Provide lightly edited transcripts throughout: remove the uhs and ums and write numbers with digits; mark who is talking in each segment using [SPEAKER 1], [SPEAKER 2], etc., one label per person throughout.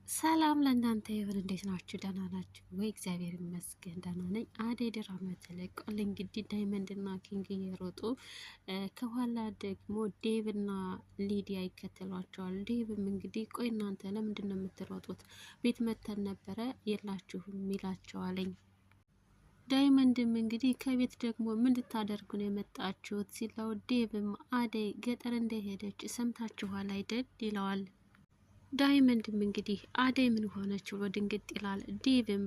[SPEAKER 1] ሰላም ለእናንተ ይሁን። እንዴት ናችሁ? ደህና ናችሁ ወይ? እግዚአብሔር ይመስገን ደህና ነኝ። አደይ ድራማ ተለቋል። እንግዲህ ዳይመንድና ኪንግ እየሮጡ ከኋላ ደግሞ ዴቭና ሊዲያ ይከተሏቸዋል። ዴቭም እንግዲህ ቆይ እናንተ ለምንድን ነው የምትሮጡት? ቤት መተን ነበረ የላችሁም ይላቸዋለኝ። ዳይመንድም እንግዲህ ከቤት ደግሞ ምን ልታደርጉ ነው የመጣችሁት? ሲለው ዴቭም አደይ ገጠር እንደሄደች ሰምታችኋል አይደል? ይለዋል። ዳይመንድም እንግዲህ አደይ ምን ሆነች ብሎ ድንግጥ ይላል። ዴቭም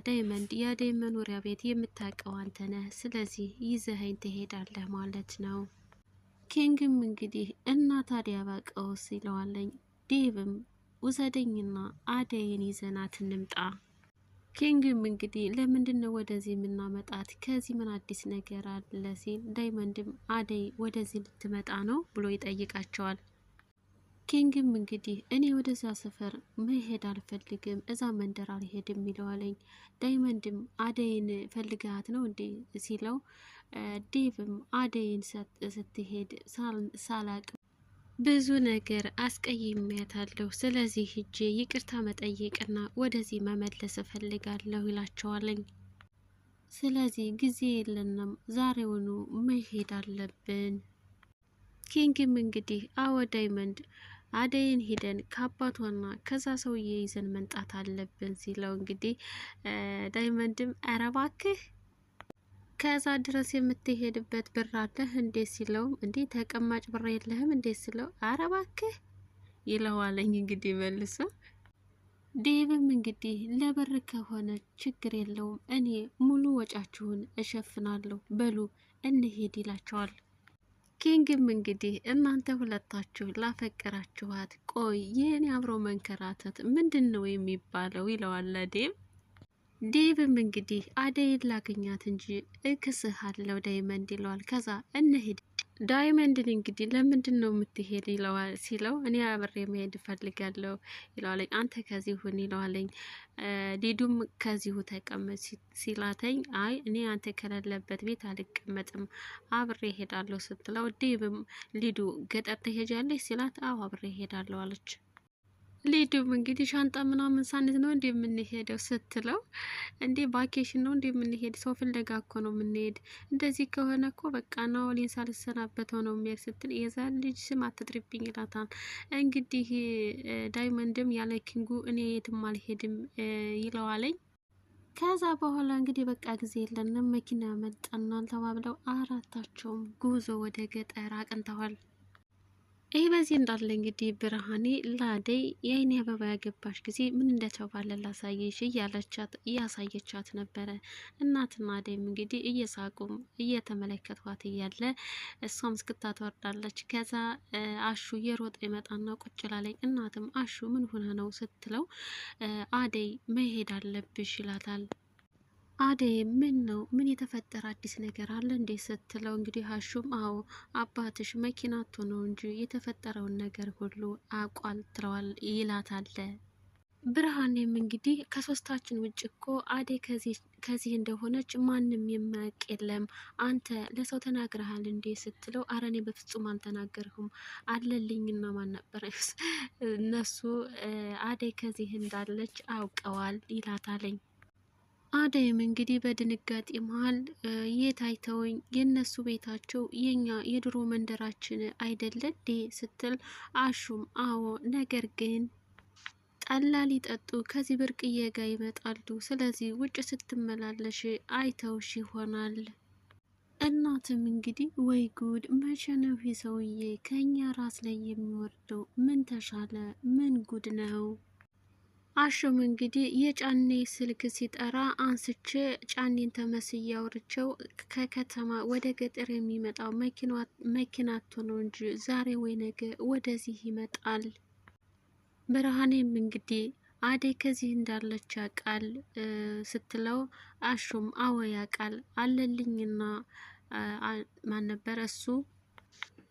[SPEAKER 1] ዳይመንድ የአደይ መኖሪያ ቤት የምታውቀው አንተ ነህ፣ ስለዚህ ይዘኸኝ ትሄዳለህ ማለት ነው። ኪንግም እንግዲህ እና ታዲያ ባቀውስ ይለዋለኝ። ዴቭም ውሰደኝና አደይን ይዘናት እንምጣ። ኪንግም እንግዲህ ለምንድን ነው ወደዚህ የምናመጣት? ከዚህ ምን አዲስ ነገር አለ ሲል ዳይመንድም አደይ ወደዚህ ልትመጣ ነው ብሎ ይጠይቃቸዋል። ኪንግም እንግዲህ እኔ ወደዛ ሰፈር መሄድ አልፈልግም፣ እዛ መንደር አልሄድም ይለዋለኝ። ዳይመንድም አደይን ፈልጋት ነው እንዴ ሲለው፣ ዴቭም አደይን ስትሄድ ሳላቅ ብዙ ነገር አስቀይሜያታለሁ፣ ስለዚህ ሂጄ ይቅርታ መጠየቅና ወደዚህ መመለስ እፈልጋለሁ ይላቸዋለኝ። ስለዚህ ጊዜ የለንም፣ ዛሬውኑ መሄድ አለብን። ኪንግም እንግዲህ አዎ ዳይመንድ አደይን ሂደን ከአባቷና ከዛ ሰውዬ ይዘን መንጣት አለብን ሲለው እንግዲህ ዳይመንድም ኧረ እባክህ ከዛ ድረስ የምትሄድበት ብር አለህ እንዴ ሲለውም እንዴ ተቀማጭ ብር የለህም እንዴ ሲለው ኧረ እባክህ ይለዋለኝ እንግዲህ መልሶ ዴቭም እንግዲህ ለብር ከሆነ ችግር የለውም እኔ ሙሉ ወጫችሁን እሸፍናለሁ በሉ እንሄድ ይላቸዋል። ኪንግም እንግዲህ እናንተ ሁለታችሁ ላፈቀራችኋት፣ ቆይ ይህን አብሮ መንከራተት ምንድን ነው የሚባለው? ይለዋል ዴቭ። ዴቭም እንግዲህ አደይን ላገኛት እንጂ እክስህ አለው ዳይመንድ ይለዋል። ከዛ እንሂድ ዳይመንድን እንግዲህ ለምንድን ነው የምትሄድ ይለዋል። ሲለው እኔ አብሬ መሄድ እፈልጋለሁ ይለዋለኝ። አንተ ከዚህ ሁን ይለዋለኝ። ሊዱም ከዚሁ ተቀመጥ ሲላተኝ አይ እኔ አንተ ከሌለበት ቤት አልቀመጥም አብሬ እሄዳለሁ ስትለው ዴብም ሊዱ ገጠር ትሄጃለች ሲላት አዎ አብሬ እሄዳለሁ አለች። ሊዱም እንግዲህ ሻንጣ ምናምን ሳንይዝ ነው እንዴ የምንሄደው ስትለው፣ እንዴ vacation ነው እንዴ የምንሄድ? ሰው ፍለጋ እኮ ነው የምንሄድ። እንደዚህ ከሆነ እኮ በቃ ናኦሌን ሳልሰናበተው ነው የሚሄድ ስትል የዛ ልጅ ስም አትጥሪብኝ ይላታል። እንግዲህ ዳይመንድም ያለ ኪንጉ እኔ የትም አልሄድም ይለዋለኝ። ከዛ በኋላ እንግዲህ በቃ ጊዜ የለንም መኪና መጠናል ተባብለው አራታቸውም ጉዞ ወደ ገጠር አቅንተዋል። ይህ በዚህ እንዳለ እንግዲህ ብርሃኔ ለአደይ የአይኔ አበባ ያገባሽ ጊዜ ምን እንደተባለ ላሳየሽ እያለቻት እያሳየቻት ነበረ። እናትና አደይም እንግዲህ እየሳቁም እየተመለከቷት እያለ እሷም እስክታ ትወርዳለች። ከዛ አሹ እየሮጠ ይመጣና ቁጭ ላለኝ እናትም አሹ ምን ሆነ ነው ስትለው አደይ መሄድ አለብሽ ይላታል። አደይ ምን ነው ምን የተፈጠረ አዲስ ነገር አለ እንዴ ስትለው እንግዲህ አሹም አዎ አባትሽ መኪና አጥቶ ነው እንጂ የተፈጠረውን ነገር ሁሉ አቋል ትለዋል ይላታል። ብርሃኔም እንግዲህ ከሶስታችን ውጭ እኮ አደይ ከዚህ እንደሆነች ማንም የማያውቅ የለም፣ አንተ ለሰው ተናግረሃል እንዴ ስትለው አረ እኔ በፍጹም አልተናገርኩም አለልኝና ማን ነበር እነሱ አደይ ከዚህ እንዳለች አውቀዋል ይላታለኝ። አደይም እንግዲህ በድንጋጤ መሀል የት አይተውኝ የእነሱ ቤታቸው የኛ የድሮ መንደራችን አይደለ እንዴ ስትል፣ አሹም አዎ፣ ነገር ግን ጠላ ሊጠጡ ከዚህ ብርቅዬ ጋር ይመጣሉ። ስለዚህ ውጭ ስትመላለሽ አይተውሽ ይሆናል። እናትም እንግዲህ ወይ ጉድ፣ መቼ ነው ይህ ሰውዬ ከእኛ ራስ ላይ የሚወርደው? ምን ተሻለ? ምን ጉድ ነው? አሹም እንግዲህ የጫኔ ስልክ ሲጠራ አንስቼ ጫኔን ተመስዬ አውርቼው ከከተማ ወደ ገጠር የሚመጣው መኪና አጥቶ ነው እንጂ ዛሬ ወይ ነገ ወደዚህ ይመጣል። ብርሃኔም እንግዲህ አደይ ከዚህ እንዳለች ያውቃል ስትለው አሹም አዎ ያውቃል አለልኝና ማን ነበር እሱ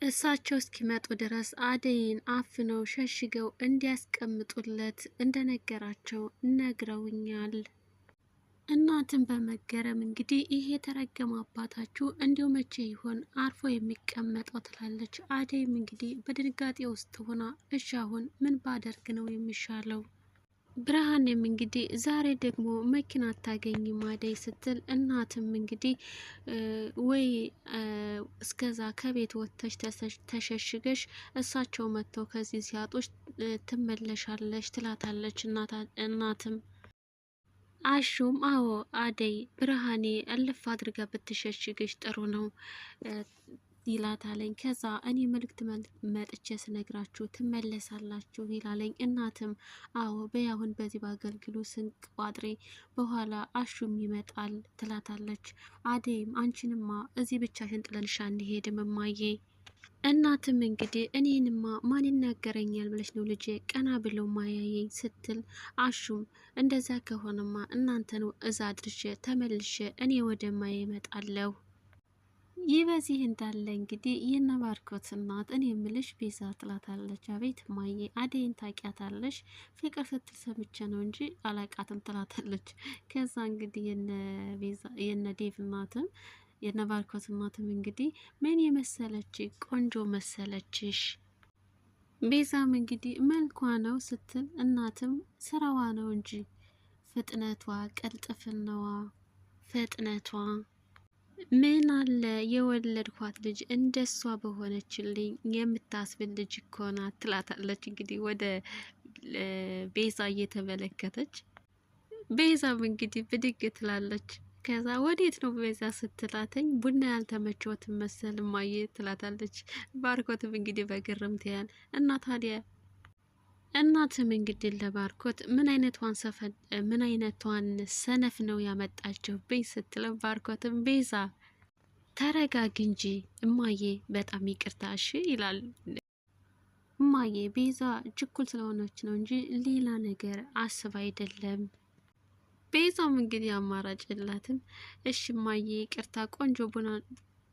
[SPEAKER 1] እሳቸው እስኪመጡ ድረስ አደይን አፍነው ሸሽገው እንዲያስቀምጡለት እንደነገራቸው ነግረውኛል። እናትን በመገረም እንግዲህ ይሄ የተረገመ አባታችሁ እንዲሁ መቼ ይሆን አርፎ የሚቀመጠው ትላለች። አደይም እንግዲህ በድንጋጤ ውስጥ ሆና እሺ አሁን ምን ባደርግ ነው የሚሻለው? ብርሃኔም እንግዲህ ዛሬ ደግሞ መኪና አታገኝም አደይ ስትል፣ እናትም እንግዲህ ወይ እስከዛ ከቤት ወጥተሽ ተሸሽገሽ እሳቸው መጥተው ከዚህ ሲያጡሽ ትመለሻለሽ ትላታለች። እናትም አሹም አዎ አደይ ብርሃኔ እልፍ አድርጋ ብትሸሽግሽ ጥሩ ነው ይላታለኝ። ከዛ እኔ መልእክት መጥቼ ስነግራችሁ ትመለሳላችሁ ይላለኝ። እናትም አዎ በያሁን በዚህ በአገልግሉ ስንቅ ቋጥሬ በኋላ አሹም ይመጣል ትላታለች። አደይም አንቺንማ እዚህ ብቻሽን ጥለንሻ አንሄድም እማዬ። እናትም እንግዲህ እኔንማ ማን ይናገረኛል ብለሽ ነው ልጄ ቀና ብለው ማያየኝ ስትል፣ አሹም እንደዛ ከሆነማ እናንተን እዛ አድርሼ ተመልሼ እኔ ወደ ማየ እመጣለሁ። ይህ በዚህ እንዳለ እንግዲህ የነ ባርኮት እናት እኔ የምልሽ ቤዛ ትላታለች። አቤት እማዬ፣ አደይን ታውቂያታለሽ? ፍቅር ስትል ሰምቼ ነው እንጂ አላቃትም ትላታለች። ከዛ እንግዲህ የነ ዴቭ እናትም የነ ባርኮት እናትም እንግዲህ ምን የመሰለች ቆንጆ መሰለችሽ? ቤዛም እንግዲህ መልኳ ነው ስትል፣ እናትም ስራዋ ነው እንጂ ፍጥነቷ፣ ቅልጥፍናዋ፣ ፍጥነቷ ምን አለ የወለድኳት ልጅ እንደሷ በሆነችልኝ የምታስብል ልጅ እኮ ናት ትላታለች። እንግዲህ ወደ ቤዛ እየተመለከተች ቤዛም እንግዲህ ብድግ ትላለች። ከዛ ወዴት ነው ቤዛ ስትላተኝ ቡና ያልተመቸዎትን መሰል እማዬ ትላታለች። ባርኮትም እንግዲህ በግርምት ያል እና ታዲያ እናትም እንግዲህ ለባርኮት ምን አይነቷን ምን አይነቷን ሰነፍ ነው ያመጣችሁብኝ ስትለው፣ ባርኮትም ቤዛ ተረጋግ እንጂ እማዬ በጣም ይቅርታ እሺ ይላል። እማዬ ቤዛ ችኩል ስለሆነች ነው እንጂ ሌላ ነገር አስብ አይደለም። ቤዛም እንግዲህ አማራጭ የላትም። እሺ እማዬ ይቅርታ፣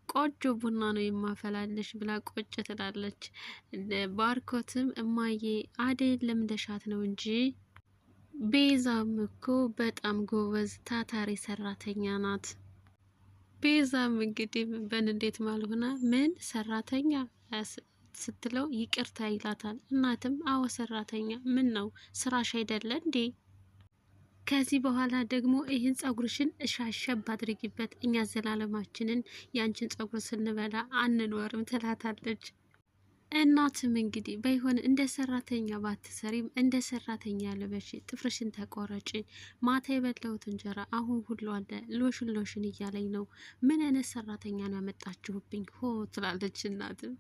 [SPEAKER 1] ቆንጆ ቡና ነው የማፈላልሽ ብላ ቆጭ ትላለች። ባርኮትም እማዬ አደይን ለምደሻት ነው እንጂ ቤዛም እኮ በጣም ጎበዝ ታታሪ ሰራተኛ ናት። ቤዛም እንግዲህ በንዴት ማልሆና ምን ሰራተኛ ስትለው ይቅርታ ይላታል። እናትም አዎ ሰራተኛ፣ ምን ነው ስራሽ አይደለ እንዴ? ከዚህ በኋላ ደግሞ ይህን ጸጉርሽን እሻሸብ አድርጊበት፣ እኛ ዘላለማችንን ያንቺን ጸጉር ስንበላ አንኖርም ትላታለች። እናትም እንግዲህ በይሆን እንደ ሰራተኛ ባትሰሪም እንደ ሰራተኛ ልበሽ፣ ጥፍርሽን ተቆረጪ፣ ማታ የበላሁት እንጀራ አሁን ሁሉ አለ ሎሽን ሎሽን እያለኝ ነው። ምን አይነት ሰራተኛ ነው ያመጣችሁብኝ? ሆ ትላለች እናትም።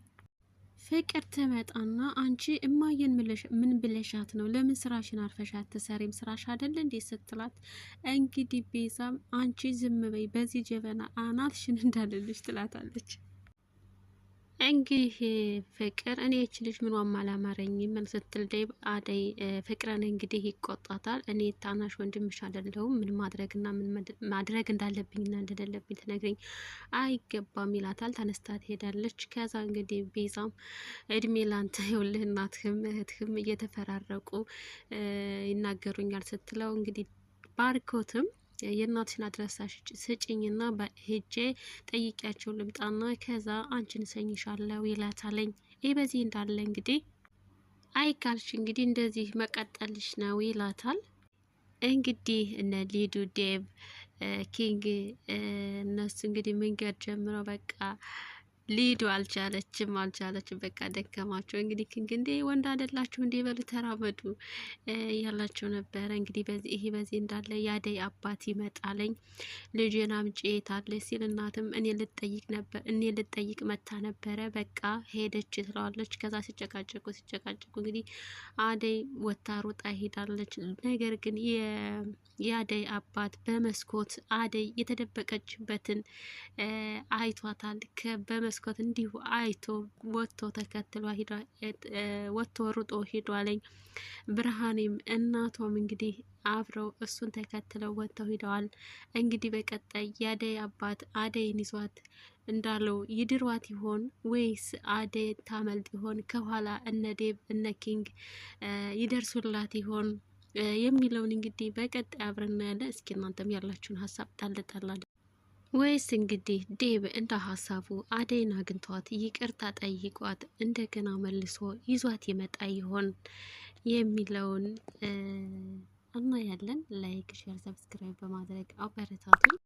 [SPEAKER 1] ፍቅር ትመጣና አንቺ እማየን ምን ብለሻት ነው? ለምን ስራሽን አርፈሽ አትሰሪም? ስራሽ አይደል እንዴ ስትላት፣ እንግዲህ ቤዛም አንቺ ዝም በይ በዚህ ጀበና አናትሽን እንዳልልሽ ትላታለች። እንግዲህ ፍቅር እኔ ይች ልጅ ምኗም አላማረኝም ምን ስትል ዴብ አደይ ፍቅርን እንግዲህ ይቆጣታል። እኔ ታናሽ ወንድምሽ አይደለሁም፣ ምን ማድረግና ምን ማድረግ እንዳለብኝና እንደሌለብኝ ትነግረኝ አይገባም ይላታል። ተነስታ ትሄዳለች። ከዛ እንግዲህ ቤዛም እድሜ ላንተ ይኸውልህ እናትህም እህትህም እየተፈራረቁ ይናገሩኛል ስትለው፣ እንግዲህ ባርኮትም የእናትሽን አድራሻ ስጭኝና ሄጄ ጠይቂያቸው ልምጣና ከዛ አንቺን እሰኝሻለሁ ይላታለኝ። ይህ በዚህ እንዳለ እንግዲህ አይ ካልሽ እንግዲህ እንደዚህ መቀጠልሽ ነው ይላታል። እንግዲህ እነ ሊዱ፣ ዴቭ፣ ኪንግ እነሱ እንግዲህ መንገድ ጀምረው በቃ ሊዱ አልቻለችም አልቻለችም፣ በቃ ደከማቸው። እንግዲህ ኪንግ እንዴ ወንድ አይደላችሁ እንዴ በሉ ተራመዱ ያላቸው ነበረ። እንግዲህ በዚህ ይሄ በዚህ እንዳለ የአደይ አባት ይመጣለኝ። ልጄን አምጪ የታለች ሲል፣ እናትም እኔ ልጠይቅ ነበር እኔ ልጠይቅ መታ ነበረ በቃ ሄደች ትለዋለች። ከዛ ሲጨቃጨቁ ሲጨቃጨቁ እንግዲህ አደይ ወታ ሩጣ ሄዳለች። ነገር ግን የአደይ አባት በመስኮት አደይ የተደበቀችበትን አይቷታል። በመስኮት እንዲሁ አይቶ ወጥቶ ተከትሎ ወጥቶ ሩጦ ሄዷለኝ። ብርሃኔም እናቷም እንግዲህ አብረው እሱን ተከትለው ወጥተው ሂደዋል። እንግዲህ በቀጣይ የአደይ አባት አደይን ይዟት እንዳለው ይድሯት ይሆን ወይስ አደይ ታመልጥ ይሆን? ከኋላ እነ ዴብ እነ ኪንግ ይደርሱላት ይሆን የሚለውን እንግዲህ በቀጣይ አብረን እናያለን። እስኪ እናንተም ያላችሁን ሀሳብ ጣል ጣል ወይስ እንግዲህ ዴብ እንደ ሀሳቡ አደይን አግኝቷት ይቅርታ ጠይቋት እንደገና መልሶ ይዟት ይመጣ ይሆን የሚለውን like፣ share፣ subscribe በማድረግ አበረታቱኝ።